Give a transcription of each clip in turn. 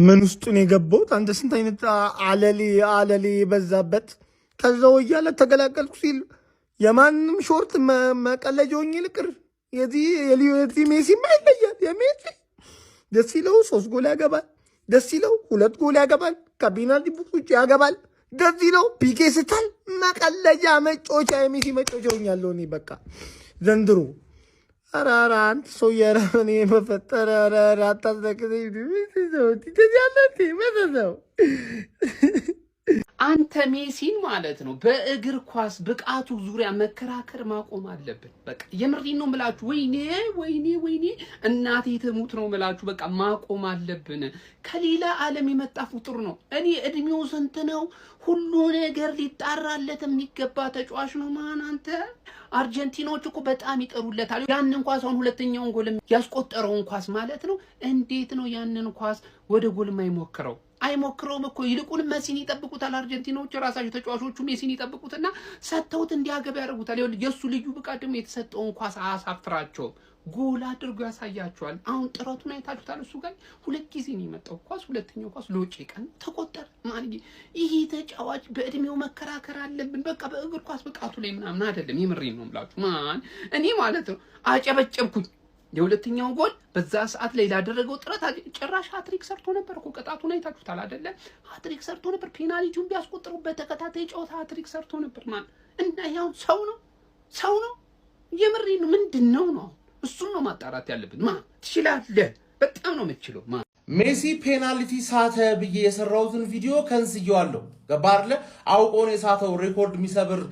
ምን ውስጡን የገባሁት አንተ ስንት አይነት አለሌ አለሌ የበዛበት ከዛው እያለ ተገላገልኩ ሲል የማንም short መቀለጃ ሆኜ ልቅር። የዚህ ሜሲማ ይለያል። የሜሲ ደስ ሲለው ሶስት ጎል ያገባል። ደስ ሲለው ሁለት ጎል ያገባል። ከ penalty box ውጭ ያገባል። ደስ ሲለው ፒኬ ስታል መቀለጃ መጫወቻ የሜሲ መጫወቻ ሆኛለሁ እኔ በቃ ዘንድሮ። ኧረ ኧረ አንተ ሰውዬ፣ ኧረ እኔ በፈጠረ ኧረ ኧረ አታስለቅሰኝ። ሰው አንተ ሜሲን ማለት ነው በእግር ኳስ ብቃቱ ዙሪያ መከራከር ማቆም አለብን። በቃ የምሬን ነው ምላችሁ። ወይኔ ወይኔ ወይኔ እናቴ ትሙት ነው ምላችሁ። በቃ ማቆም አለብን። ከሌላ ዓለም የመጣ ፍጡር ነው። እኔ እድሜው ስንት ነው? ሁሉ ነገር ሊጣራለት የሚገባ ተጫዋች ነው። ማን አንተ አርጀንቲናዎች እኮ በጣም ይጠሩለታል። ያንን ኳስ አሁን ሁለተኛውን ጎል ያስቆጠረውን ኳስ ማለት ነው። እንዴት ነው ያንን ኳስ ወደ ጎል የማይሞክረው? አይሞክረውም እኮ፣ ይልቁን መሲን ይጠብቁታል። አርጀንቲናዎች ራሳቸው ተጫዋቾቹ ሜሲን ይጠብቁትና ሰጥተውት እንዲያገባ ያደርጉታል። ይኸውልህ የእሱ ልዩ ብቃት ደግሞ የተሰጠውን ኳስ አያሳፍራቸውም። ጎል አድርጎ ያሳያቸዋል። አሁን ጥረቱን አይታችሁታል። እሱ ጋር ሁለት ጊዜ ነው የመጣው ኳስ፣ ሁለተኛው ኳስ ለውጭ ቀን ተቆጠረ። ማን ይሄ ተጫዋች በእድሜው መከራከር አለብን። በቃ በእግር ኳስ ብቃቱ ላይ ምናምን አይደለም። የምሬን ነው የምላችሁ። ማን እኔ ማለት ነው አጨበጨብኩኝ። የሁለተኛው ጎል በዛ ሰዓት ላይ ላደረገው ጥረት ጭራሽ ሀትሪክ ሰርቶ ነበር እኮ። ቅጣቱን አይታችሁታል አይደለ? ሀትሪክ ሰርቶ ነበር። ፔናልቲውን ቢያስቆጥሩ በተከታታይ ጨዋታ ሀትሪክ ሰርቶ ነበር። ማን እና ያው ሰው ነው፣ ሰው ነው። የምሬን ነው። ምንድን ነው ነው እሱን ነው ማጣራት ያለብን። ማን ትችላለህ? በጣም ነው የምትችለው። ማን ሜሲ ፔናልቲ ሳተ ብዬ የሰራሁትን ቪዲዮ ከንስየዋለሁ። ገባ አይደለ? አውቆ ነው የሳተው። Record የሚሰብር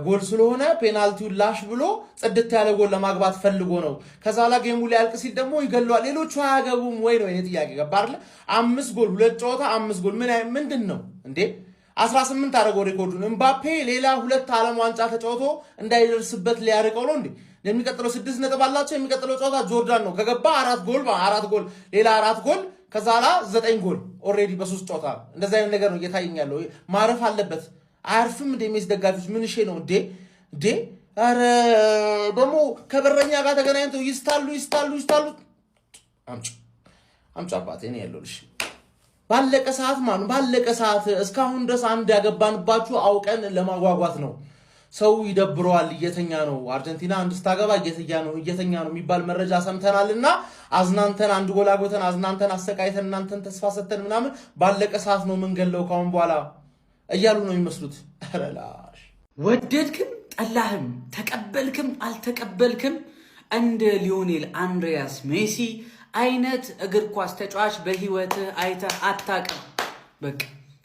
ጎል ስለሆነ ፔናልቲውን ላሽ ብሎ ጽድት ያለ ጎል ለማግባት ፈልጎ ነው። ከዛ ላ game ኡ ሊያልቅ ሲል ደግሞ ይገለዋል። ሌሎቹ አያገቡም ወይ ነው የኔ ጥያቄ። ገባ አይደለ? አምስት ጎል፣ ሁለት ጨዋታ አምስት ጎል ምን ምንድን ነው እንዴ? 18 አደረገው record ኡን። እምባፔ ሌላ ሁለት ዓለም ዋንጫ ተጫውቶ እንዳይደርስበት ሊያርቀው ነው እንዴ? የሚቀጥለው 6 ነጥብ አላቸው። የሚቀጥለው ጨዋታ ጆርዳን ነው። ከገባ አራት ጎል፣ አራት ጎል፣ ሌላ አራት ጎል፣ ከዛ ላ ዘጠኝ ጎል already በሶስት ጨዋታ። እንደዚ አይነት ነገር ነው እየታየኝ ያለው። ማረፍ አለበት። አያርፍም እንደ ሜሲ ደጋፊዎች ምን ነው እንዴ? እንዴ ኧረ ደግሞ ከበረኛ ጋር ተገናኝተው ይስታሉ ይስታሉ ይስታሉ። አምጪ አምጪ አባቴ እኔ ያለሁልሽ። ባለቀ ሰዓት ማኑ ባለቀ ሰዓት እስካሁን ድረስ አንድ ያገባንባችሁ አውቀን ለማጓጓት ነው። ሰው ይደብረዋል፣ እየተኛ ነው። አርጀንቲና አንድ ስታገባ እየተኛ ነው እየተኛ ነው የሚባል መረጃ ሰምተናልና አዝናንተን አንድ ጎል አግብተን አዝናንተን አሰቃይተን እናንተን ተስፋ ሰተን ምናምን ባለቀ ሰዓት ነው የምንገለው ካሁን በኋላ እያሉ ነው የሚመስሉት። ኧረ ላሽ። ወደድክም ጠላህም፣ ተቀበልክም አልተቀበልክም እንደ ሊዮኔል አንድሪያስ ሜሲ አይነት እግር ኳስ ተጫዋች በህይወትህ አይተህ አታውቅም። በቃ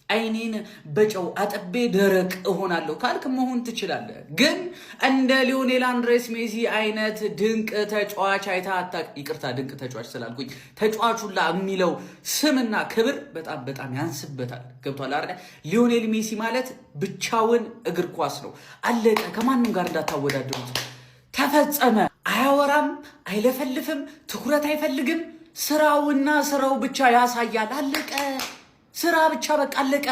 አይኔን በጨው አጥቤ ደረቅ እሆናለሁ ካልክ መሆን ትችላለህ። ግን እንደ ሊዮኔል አንድሬስ ሜሲ አይነት ድንቅ ተጫዋች አይተህ አታውቅም። ይቅርታ ድንቅ ተጫዋች ስላልኩኝ ተጫዋቹላ የሚለው ስምና ክብር በጣም በጣም ያንስበታል። ገብቷል አይደል? ሊዮኔል ሜሲ ማለት ብቻውን እግር ኳስ ነው። አለቀ። ከማንም ጋር እንዳታወዳድሩት። ተፈጸመ። አያወራም፣ አይለፈልፍም፣ ትኩረት አይፈልግም። ስራውና ስራው ብቻ ያሳያል። አለቀ። ስራ ብቻ በቃ አለቀ።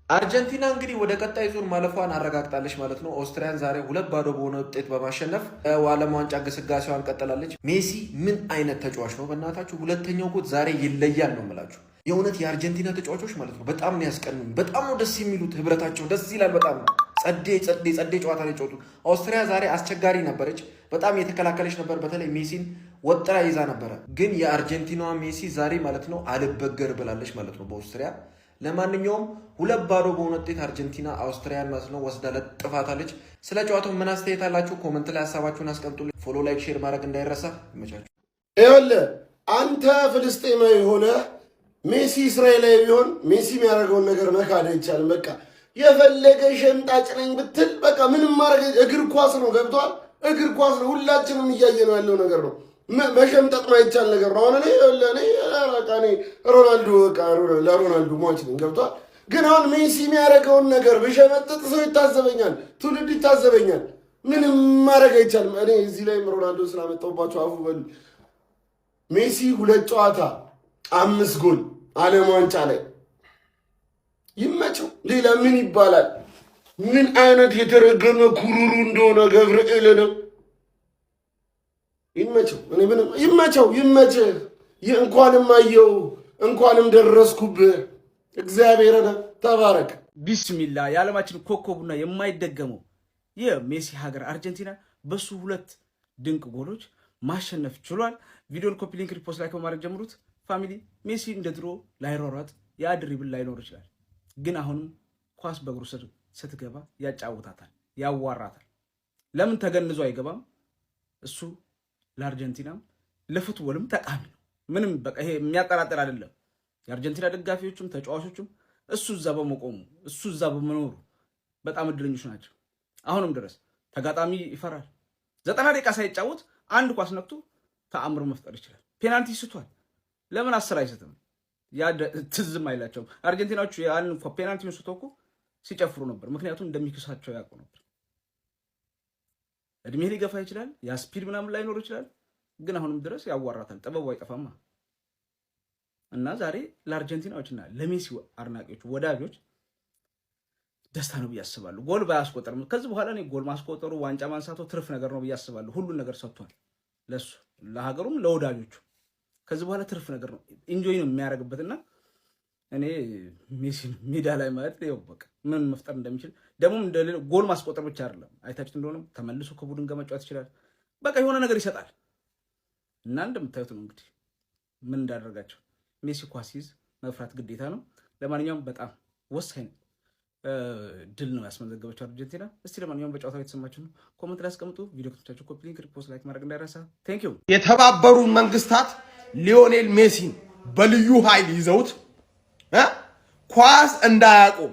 አርጀንቲና እንግዲህ ወደ ቀጣይ ዙር ማለፏን አረጋግጣለች ማለት ነው። ኦስትሪያን ዛሬ 2-0 በሆነ ውጤት በማሸነፍ ዓለም ዋንጫ ግስጋሴዋን ቀጥላለች። ሜሲ ምን አይነት ተጫዋች ነው በእናታችሁ! ሁለተኛው ጎል ዛሬ ይለያል ነው የምላችሁ። የእውነት የአርጀንቲና ተጫዋቾች ማለት ነው በጣም ነው ያስቀኑኝ። በጣም ነው ደስ የሚሉት። ህብረታቸው ደስ ይላል። በጣም ነው ጸዴ ጸዴ ጸዴ ጨዋታ ነው የጫወቱት። ኦስትሪያ ዛሬ አስቸጋሪ ነበረች። በጣም የተከላከለች ነበር። በተለይ ሜሲን ወጥራ ይዛ ነበረ። ግን የአርጀንቲናዋ ሜሲ ዛሬ ማለት ነው አልበገር ብላለች ማለት ነው በኦስትሪያ። ለማንኛውም 2-0 በሆነ ውጤት አርጀንቲና አውስትሪያን ማለት ነው ወስዳ ለጥፋታለች። ስለ ጨዋታው ምን አስተያየት አላችሁ? Comment ላይ ሀሳባችሁን አስቀምጡልኝ። Follow፣ like፣ share ማድረግ እንዳይረሳ። ይመቻችሁ። ይኸውልህ አንተ ፍልስጤማዊ ሆነ ሜሲ እስራኤላዊ ቢሆን ሜሲ የሚያደርገውን ነገር መካድ አይቻልም። በቃ የፈለገ ሸምጣጭ ነኝ ብትል በቃ ምንም ማድረግ እግር ኳስ ነው። ገብቷል። እግር ኳስ ነው። ሁላችንም እያየ ነው ያለው ነገር ነው። መሸምጠጥ ማይቻል ነገር ነው። አሁን እኔ እኔ ሮናልዶ በቃ ለሮናልዶ ሟች ነኝ። ገብቷል። ግን አሁን ሜሲ የሚያደርገውን ነገር ብሸመጥጥ ሰው ይታዘበኛል፣ ትውልድ ይታዘበኛል። ምንም ማድረግ አይቻልም። እኔ እዚህ ላይም ሮናልዶ ስላመጣሁባቸው አፉ በሉ። ሜሲ ሁለት ጨዋታ አምስት ጎል ዓለም ዋንጫ ላይ ይመቸው። ሌላ ምን ይባላል? ምን አይነት የተረገመ ኩሩሩ እንደሆነ ገብርኤልንም ይመቸው። እኔ ምንም ይመቸው፣ ይመችህ። እንኳንም አየው፣ እንኳንም ደረስኩብህ። እግዚአብሔርን ተባረክ። ቢስሚላ፣ የዓለማችን ኮከቡና የማይደገመው የሜሲ ሀገር አርጀንቲና በሱ ሁለት ድንቅ ጎሎች ማሸነፍ ችሏል። ቪዲዮን copy link፣ repost፣ like በማድረግ ጀምሩት። Family፣ ሜሲ እንደ ድሮ ላይሯሯጥ፣ ያ dribble ላይኖር ይችላል፣ ግን አሁንም ኳስ በእግሩ ስር ስትገባ ያጫውታታል፣ ያዋራታል። ለምን ተገንዞ አይገባም? እሱ ለአርጀንቲናም ለ football ም ጠቃሚ ነው። ምንም በቃ ይሄ የሚያጠራጥር አይደለም። የአርጀንቲና ደጋፊዎቹም ተጫዋቾቹም እሱ እዛ በመቆሙ፣ እሱ እዛ በመኖሩ በጣም እድለኞች ናቸው። አሁንም ድረስ ተጋጣሚ ይፈራል። 90 ደቂቃ ሳይጫወት አንድ ኳስ ነክቶ ተአምር መፍጠር ይችላል። ፔናልቲ ስቷል። ለምን 10 አይስትም? ያ ትዝም አይላቸውም። አርጀንቲናዎቹ ያን ፔናልቲውን ስቶ እኮ ሲጨፍሩ ነበር። ምክንያቱም እንደሚክሳቸው ያውቁ ነበር። እድሜ ሊገፋ ይችላል። ያ speed ምናምን ላይኖር ይችላል። ግን አሁንም ድረስ ያዋራታል። ጥበቡ አይጠፋማ። እና ዛሬ ለአርጀንቲናዎችና ለሜሲ አድናቂዎች፣ ወዳጆች ደስታ ነው ብዬ አስባለሁ። ጎል ባያስቆጠርም ከዚህ በኋላ እኔ ጎል ማስቆጠሩ፣ ዋንጫ ማንሳቱ ትርፍ ነገር ነው ብዬ አስባለሁ። ሁሉን ነገር ሰጥቷል፣ ለሱ፣ ለሀገሩም፣ ለወዳጆቹ። ከዚህ በኋላ ትርፍ ነገር ነው፣ enjoy ነው የሚያደርግበትና እኔ ሜሲን ሜዳ ላይ ማለት ይኸው በቃ ምን መፍጠር እንደሚችል፣ ደግሞ ጎል ማስቆጠር ብቻ አይደለም። አይታችሁት እንደሆነ ተመልሶ ከቡድን ጋር መጫወት ይችላል። በቃ የሆነ ነገር ይሰጣል እና እንደምታዩት ነው እንግዲህ ምን እንዳደረጋቸው። ሜሲ ኳስ ሲይዝ መፍራት ግዴታ ነው። ለማንኛውም በጣም ወሳኝ ድል ነው ያስመዘገበችው አርጀንቲና። እስቲ ለማንኛውም በጨዋታው የተሰማችሁን comment ላይ አስቀምጡ። ቪዲዮ ከተመቻችሁ copy link፣ repost፣ like ማድረግ እንዳይረሳ። Thank you። የተባበሩት መንግስታት ሊዮኔል ሜሲን በልዩ ኃይል ይዘውት ኳስ እንዳያቆም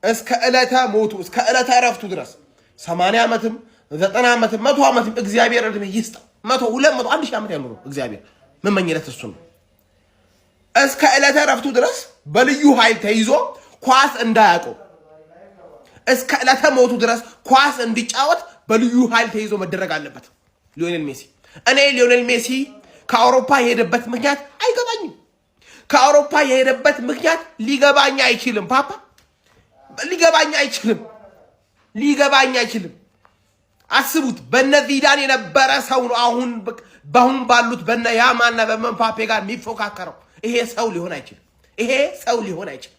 እስከ ዕለተ ሞቱ፣ እስከ ዕለተ እረፍቱ ድረስ፣ 80 ዓመትም፣ 90 ዓመትም፣ 100 ዓመትም እግዚአብሔር ዕድሜ ይስጠው። 100፣ 200፣ 1000 ዓመት ያኑረው እግዚአብሔር። ምመኝለት እሱ ነው። እስከ ዕለተ እረፍቱ ድረስ በልዩ ኃይል ተይዞ ኳስ እንዳያቆም፣ እስከ ዕለተ ሞቱ ድረስ ኳስ እንዲጫወት በልዩ ኃይል ተይዞ መደረግ አለበት። ሊዮኔል ሜሲ፣ እኔ ሊዮኔል ሜሲ ከአውሮፓ የሄደበት ምክንያት አይገባኝም። ከአውሮፓ የሄደበት ምክንያት ሊገባኝ አይችልም። ፓፓ፣ ሊገባኝ አይችልም። ሊገባኝ አይችልም። አስቡት፣ በነ ዚዳን የነበረ ሰው ነው አሁን በአሁን ባሉት በነ ያማልና በነ ምባፔ ጋር የሚፎካከረው። ይሄ ሰው ሊሆን አይችልም። ይሄ ሰው ሊሆን አይችልም።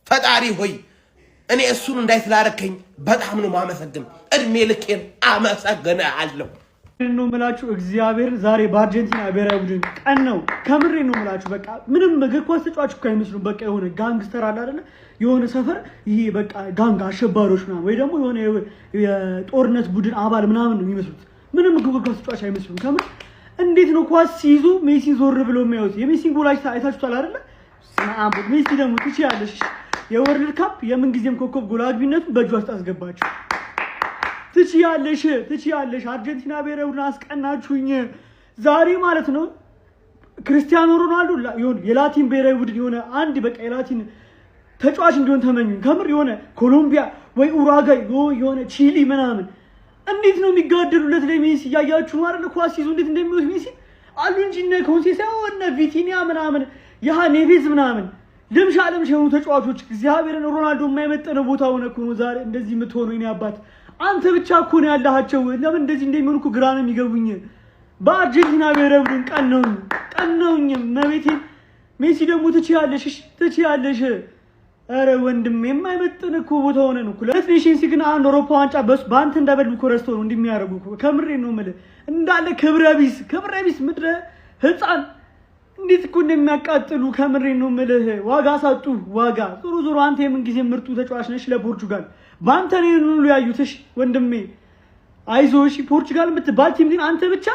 ፈጣሪ ሆይ፣ እኔ እሱን እንዳይ ስላረከኝ በጣም ነው ማመሰግን። እድሜ ልኬን አመሰግንሃለሁ። ነው የምላችሁ፣ እግዚአብሔር ዛሬ በአርጀንቲና ብሔራዊ ቡድን ቀን ነው። ከምሬ ነው የምላችሁ። በቃ ምንም እግር ኳስ ተጫዋች እኮ አይመስሉም። በቃ የሆነ gangster አለ አይደለ? የሆነ ሰፈር ይሄ በቃ gang አሸባሪዎች ምናምን ወይ ደግሞ የሆነ የጦርነት ቡድን አባል ምናምን ነው የሚመስሉት። ምንም እግር ኳስ ተጫዋች አይመስሉም። ከምር እንዴት ነው ኳስ ሲይዙ ሜሲን ዞር ብሎ የሚያዩት? የሜሲን ጎል አይታችሁታል አይደለ? ሜሲ ደግሞ ትችያለሽ። የ World Cup የምንጊዜም ኮከብ ጎል አግቢነቱን በእጇ ውስጥ አስገባችሁ። ትችያለሽ፣ ትችያለሽ። አርጀንቲና ብሔራዊ ቡድን አስቀናችሁኝ ዛሬ ማለት ነው። ክርስቲያኖ ሮናልዶ የሆነ የላቲን ብሔራዊ ቡድን፣ የሆነ አንድ በቃ የላቲን ተጫዋች እንዲሆን ተመኙኝ። ከምር የሆነ ኮሎምቢያ ወይ ኡራጋይ ወይ የሆነ ቺሊ ምናምን እንዴት ነው የሚጋደሉለት ለሜሲ? እያያችሁ ነው አይደል? ኳስ ይዞ እንዴት እንደሚወስድ ሜሲ አሉ እንጂ እነ ኮንሴሳኦ፣ እነ ቪቲኒያ ምናምን፣ ያሃ ኔቬዝ ምናምን ልምሻ ልምሻ የሆኑ ተጫዋቾች፣ እግዚአብሔርን ሮናልዶ የማይመጠነው ቦታ ሆነ እኮ ነው ዛሬ እንደዚህ የምትሆነው። የኔ አባት፣ አንተ ብቻ እኮ ነው ያላሃቸው። ለምን እንደዚህ እንደሚሆኑ እኮ ግራ ነው የሚገቡኝ። በአርጀንቲና ብሔራዊ ቡድን ቀነውኝ፣ ቀነውኝ መቤቴን። ሜሲ ደግሞ ትችያለሽ፣ እሺ ትችያለሽ። ኧረ ወንድሜ፣ የማይመጥን እኮ ቦታ ሆነ ነው እኮ። ሁለት Nations ግን አንድ አውሮፓ ዋንጫ በአንተ እንዳበሉ እኮ ረስተው ነው እንደሚያደርጉ እኮ። ከምሬ ነው የምልህ። እንዳለ ክብረ ቢስ፣ ክብረ ቢስ፣ ምድረ ህፃን፣ እንዴት እኮ እንደሚያቃጥሉ፣ ከምሬ ነው የምልህ። ዋጋ ሳጡ ዋጋ። ዞሮ ዞሮ አንተ የምን ጊዜ ምርጡ ተጫዋች ነሽ ለፖርቹጋል። በአንተ ነው ይሄን ሁሉ ያዩት። እሺ ወንድሜ፣ አይዞህ። እሺ፣ ፖርቹጋል የምትባል team ግን አንተ ብቻ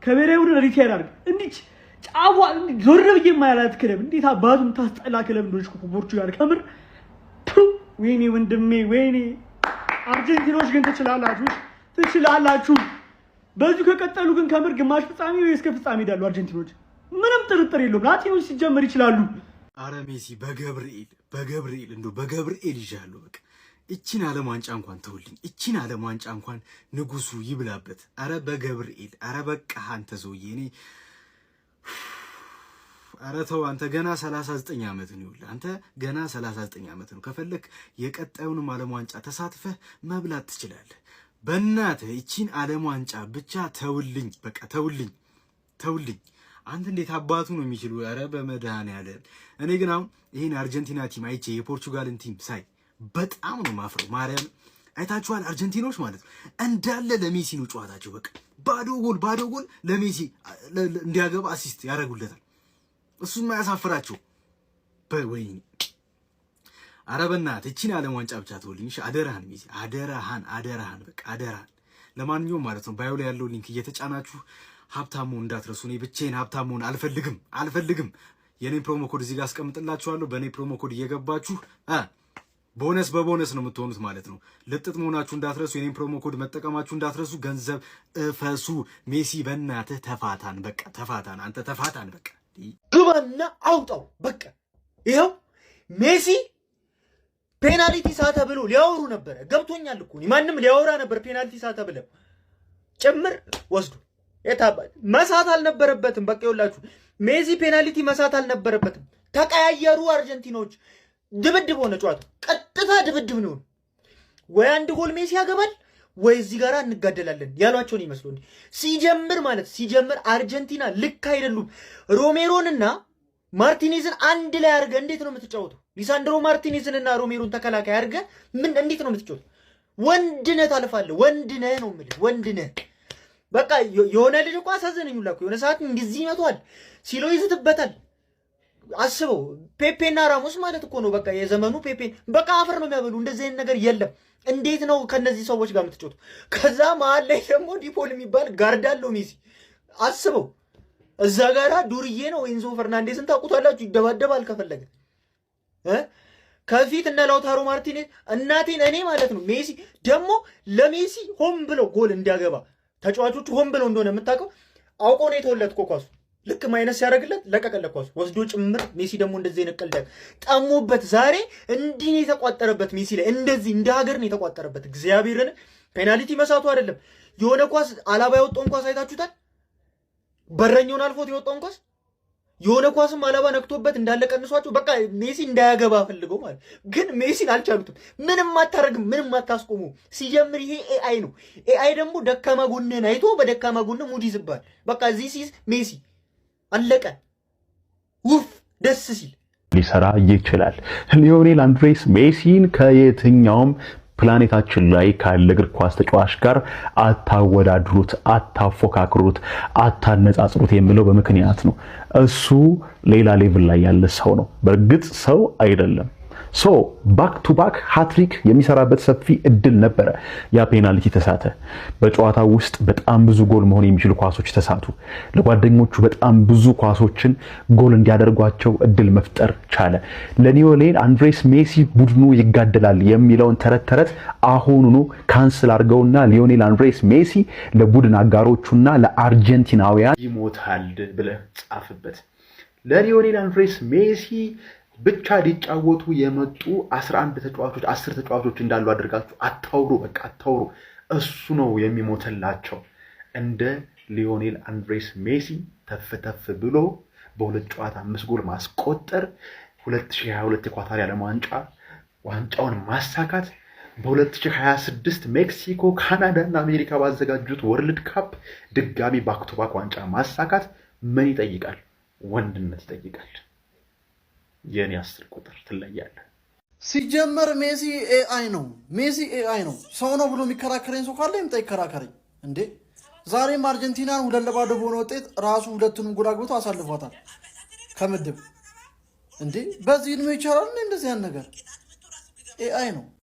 ከብሔራዊ ቡድን retire አድርግ። እንዲች ጫፏ ዞር ብዬ የማያላት ክለብ፣ እንዴት አባቱ የምታስጠላ ክለብ እንደሆነች እኮ ፖርቹጋል ከምር። ወይኔ ወንድሜ፣ ወይኔ። አርጀንቲኖች ግን ትችላላችሁ፣ ትችላላችሁ። በዚሁ ከቀጠሉ ግን ከምር ግማሽ ፍጻሜ ወይ እስከ ፍጻሜ ይሄዳሉ አርጀንቲኖች። ምንም ጥርጥር የለውም። ላቲኖች ሲጀመር ይችላሉ። አረ ሜሲ፣ በገብርኤል፣ በገብርኤል፣ እንደው በገብርኤል ይዣለሁ። በቃ እቺን ዓለም ዋንጫ እንኳን ተውልኝ። እቺን ዓለም ዋንጫ እንኳን ንጉሱ ይብላበት። አረ በገብርኤል፣ አረ በቃ አንተ ሰውዬ፣ እኔ አረ ተው፣ አንተ ገና 39 ዓመት ነው። ይኸውልህ፣ አንተ ገና 39 ዓመት ነው። ከፈለክ የቀጣዩንም ዓለም ዋንጫ ተሳትፈህ መብላት ትችላለህ። በእናትህ እቺን ዓለም ዋንጫ ብቻ ተውልኝ። በቃ ተውልኝ፣ ተውልኝ። አንተ እንዴት አባቱ ነው የሚችሉ? ኧረ በመድኃኒዓለም። እኔ ግን አሁን ይህን አርጀንቲና team አይቼ የፖርቹጋልን team ሳይ በጣም ነው ማፍረው። ማርያም አይታችኋል? አርጀንቲኖች ማለት ነው እንዳለ ለሜሲ ነው ጨዋታቸው። በቃ ባዶ ጎል ባዶ ጎል ለሜሲ እንዲያገባ assist ያደርጉለታል። እሱም አያሳፍራቸው። ወይኔ ኧረ በእናትህ እቺን ዓለም ዋንጫ ብቻ ተውልኝ። እሺ አደራህን ሜሲ፣ አደራህን፣ አደራህን፣ በቃ አደራህን። ለማንኛውም ማለት ነው bio ላይ ያለው link እየተጫናችሁ ሀብታም መሆን እንዳትረሱ። እኔ ብቻዬን ሀብታም መሆን አልፈልግም አልፈልግም። የኔን promo code እዚህ ጋር አስቀምጥላችኋለሁ። በእኔ promo code እየገባችሁ bonus በ bonus ነው የምትሆኑት ማለት ነው። ልጥጥ መሆናችሁ እንዳትረሱ። የኔን promo code መጠቀማችሁ እንዳትረሱ። ገንዘብ እፈሱ። ሜሲ በእናትህ ተፋታን፣ በቃ ተፋታን፣ አንተ ተፋታን፣ በቃ። ግባና አውጣው። በቃ ይኸው ሜሲ ፔናልቲ ሳተ ብሎ ሊያወሩ ነበረ። ገብቶኛል እኮ ማንም ሊያወራ ነበር። ፔናልቲ ሳተ ብለው ጭምር ወስዱ የታባ መሳት አልነበረበትም። በቃ ይኸውላችሁ ሜሲ ፔናልቲ መሳት አልነበረበትም። ተቀያየሩ አርጀንቲናዎች። ድብድብ ሆነ ጨዋታው። ቀጥታ ድብድብ ነው። ወይ አንድ ጎል ሜሲ ያገባል ወይ እዚህ ጋር እንጋደላለን ያሏቸውን ይመስሉ ሲጀምር ማለት ሲጀምር አርጀንቲና ልክ አይደሉም። ሮሜሮንና ማርቲኔዝን አንድ ላይ አድርገህ እንዴት ነው የምትጫወተው? ሊሳንድሮ ማርቲኔዝን እና ሮሜሮን ተከላካይ አድርገህ ምን እንዴት ነው የምትጫወተው? ወንድ ነህ ታልፋለህ። ወንድ ነህ ነው የምልህ። ወንድ ነህ። በቃ የሆነ ልጅ እኮ አሳዘነኝ ሁላ እኮ የሆነ ሰዓት እንደዚህ ይመቷል ሲለው ይዝትበታል። አስበው ፔፔና ራሞስ ማለት እኮ ነው። በቃ የዘመኑ ፔፔ በቃ አፈር ነው የሚያበሉ። እንደዚህ አይነት ነገር የለም። እንዴት ነው ከነዚህ ሰዎች ጋር የምትጫወቱ? ከዛ መሀል ላይ ደግሞ ዲፖል የሚባል guard አለው ሜሲ። አስበው እዛ ጋራ ዱርዬ ነው። ኤንዞ ፈርናንዴዝን ታውቁታላችሁ። ይደባደባል ከፈለገ ከፊት እነ ላውታሮ ማርቲኔዝ እናቴን እኔ ማለት ነው። ሜሲ ደግሞ ለሜሲ ሆን ብለው ጎል እንዲያገባ ተጫዋቾቹ ሆን ብለው እንደሆነ የምታውቀው አውቆ ነው የተወለት እኮ ኳሱ ልክ minus ሲያደርግለት ለቀቀለት ኳሱ ወስዶ ጭምር። ሜሲ ደግሞ እንደዚህ አይነት ቀልድ ጠሞበት ዛሬ እንዲህ ነው የተቋጠረበት። ሜሲ ላይ እንደዚህ እንደ ሀገር ነው የተቋጠረበት። እግዚአብሔርን ፔናልቲ መሳቱ አይደለም፣ የሆነ ኳስ አላባ ያወጣውን ኳስ አይታችሁታል። በረኛውን አልፎት የወጣውን ኳስ፣ የሆነ ኳስም አላባ ነክቶበት እንዳለ ቀንሷቸው። በቃ ሜሲ እንዳያገባ ፈልገው ማለት ግን ሜሲን አልቻሉትም። ምንም አታረግም፣ ምንም አታስቆሙ። ሲጀምር ይሄ AI ነው። AI ደግሞ ደካማ ጎንህን አይቶ በደካማ ጎን ሙድ ይዝባል። በቃ this is ሜሲ፣ አለቀ። ውፍ ደስ ሲል ሊሰራ ይችላል። ሊዮኔል አንድሬስ ሜሲን ከየትኛውም ፕላኔታችን ላይ ካለ እግር ኳስ ተጫዋች ጋር አታወዳድሩት፣ አታፎካክሩት፣ አታነጻጽሩት የምለው በምክንያት ነው። እሱ ሌላ level ላይ ያለ ሰው ነው። በእርግጥ ሰው አይደለም። So back to back hat-trick የሚሰራበት ሰፊ እድል ነበረ። ያ ፔናልቲ ተሳተ። በጨዋታው ውስጥ በጣም ብዙ ጎል መሆን የሚችሉ ኳሶች ተሳቱ። ለጓደኞቹ በጣም ብዙ ኳሶችን ጎል እንዲያደርጓቸው እድል መፍጠር ቻለ። ለሊዮኔል አንድሬስ ሜሲ ቡድኑ ይጋደላል የሚለውን ተረት ተረት አሁኑኑ cancel አድርገውና ሊዮኔል አንድሬስ ሜሲ ለቡድን አጋሮቹና ለአርጀንቲናውያን ይሞታል ብለህ ጻፍበት። ለሊዮኔል አንድሬስ ሜሲ ብቻ ሊጫወቱ የመጡ 11 ተጫዋቾች፣ 10 ተጫዋቾች እንዳሉ አድርጋችሁ አታውሩ። በቃ አታውሩ። እሱ ነው የሚሞትላቸው። እንደ ሊዮኔል አንድሬስ ሜሲ ተፍ ተፍ ብሎ በሁለት ጨዋታ አምስት ጎል ማስቆጠር፣ 2022 የኳታር ዓለም ዋንጫ ዋንጫውን ማሳካት፣ በ2026 ሜክሲኮ፣ ካናዳ እና አሜሪካ ባዘጋጁት World Cup ድጋሚ back to back ዋንጫ ማሳካት ምን ይጠይቃል? ወንድነት ይጠይቃል። የኔ 10 ቁጥር ትለያለህ። ሲጀመር ሜሲ AI ነው። ሜሲ AI ነው። ሰው ነው ብሎ የሚከራከረኝ ሰው ካለ ይምጣ ይከራከረኝ። እንዴ ዛሬም አርጀንቲናን 2-0 በሆነ ውጤት ራሱ ሁለቱንም ጎል አግብቶ አሳልፏታል ከምድብ። እንዴ በዚህ እድሜ ይቻላል እንደዚህ ያን ነገር? AI ነው።